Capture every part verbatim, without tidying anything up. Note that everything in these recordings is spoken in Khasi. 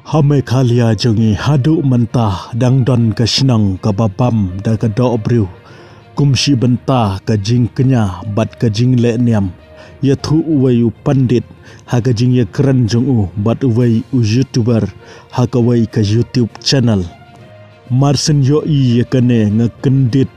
Ha Meghalaya jong ngi haduh mynta dang don ka shnong kaba bam da ka doh briew. Kum shi bynta ka jingkñia bad ka jingleh niam, ïathuh uwei u pandit ha ka jingïakren jong u bad uwei u YouTuber ha kawei ka YouTube channel. Mar shen ïohi ïa kane nga kyndit,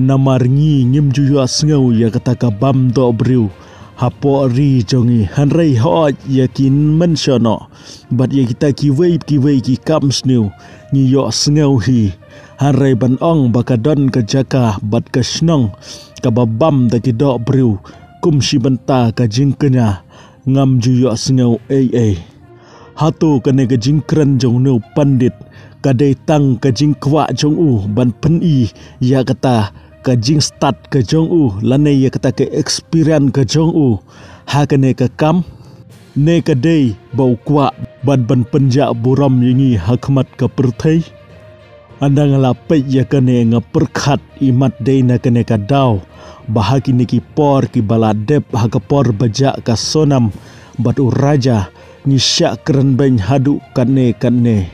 namar ngi ngim ju ïohsngew ïa kata ka bam doh briew hapoh ri jong ngi, hynrei hooid ïa ki mynsiem noh bad ïa kita kiwei kiwei ki kam sniew ngi ïohsngew hi. Hynrei ban ong ba ka don ka jaka bad ka shnong kaba bam da ki doh briew kum shi bynta ka jingkñia, ngam ju ïohsngew ei ei. Hato kane ka jingkren jong une u pandit ka dei tang ka jingkwah jong u ban pyni ïa kata ka jingstad ka jong u lane ïa kata ka experience ka jong u ha kane ka kam? Ne ka dei ba u kwah bad ban pynjah burom ïa ngi ha khmat ka pyrthei? Ynda nga la peit ïa kane nga pyrkhat imat dei na kane ka daw ba ha kine ki por kiba la dep ha ka por ba jah ka Sonam bad u Raja ngi shah kren beiñ haduh katne katne.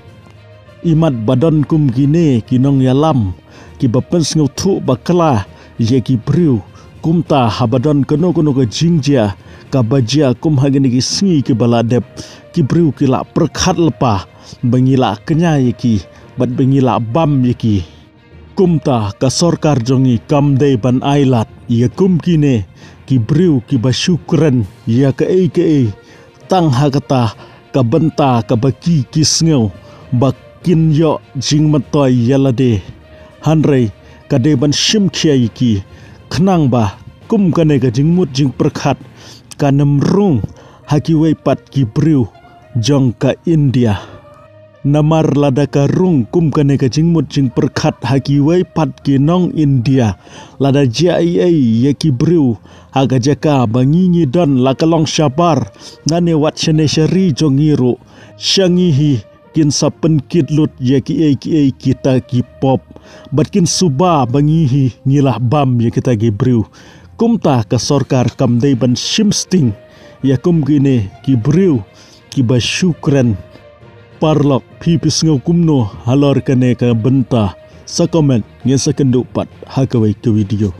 Imat ba don kum kine ki nongïalam kiba pynsngewthuh bakla ïa ki briew. Kumta haba don kano kano ka jingjia kaba jia kum ha kine ki sngi kiba la dep, ki briew ki la pyrkhat lypa ba ngi la kñia ïa ki bad ba ngi la bam ïa ki. Kumta ka sorkar jong ngi kam dei ban ailad ïa kum kine ki briew kiba shu kren ïa kaei kaei tang ha kata ka bynta kaba ki ki sngew ba kin ïoh jingmyntoi ïa lade. Hynrei ka dei ban shim khia ïa ki khnang ba kum kane ka jingmut jingpyrkhat kan ym rung ha kiwei pat ki briew jong ka India. Namar lada ka rung kum kane ka jingmut jingpyrkhat ha kiwei pat ki nong India, lada jia ei ei ïa ki briew ha ka jaka ba ngi ngi don, la ka long shabar lane wat shane sha ri jong ngi ruh, sha ngi hi kin sa pynkit lut ïa kiei kiei kita ki pop bad kin suba ba ngi hi ngi la bam ïa kita ki briew. Kumta ka sorkar kam dei ban shim sting ïa kum kine ki briew kiba shu kren. Paralok, phi phi sngew kumno halor kane ka bynta? Sa comment, ngin sa kynduh pat ha kawei ka video.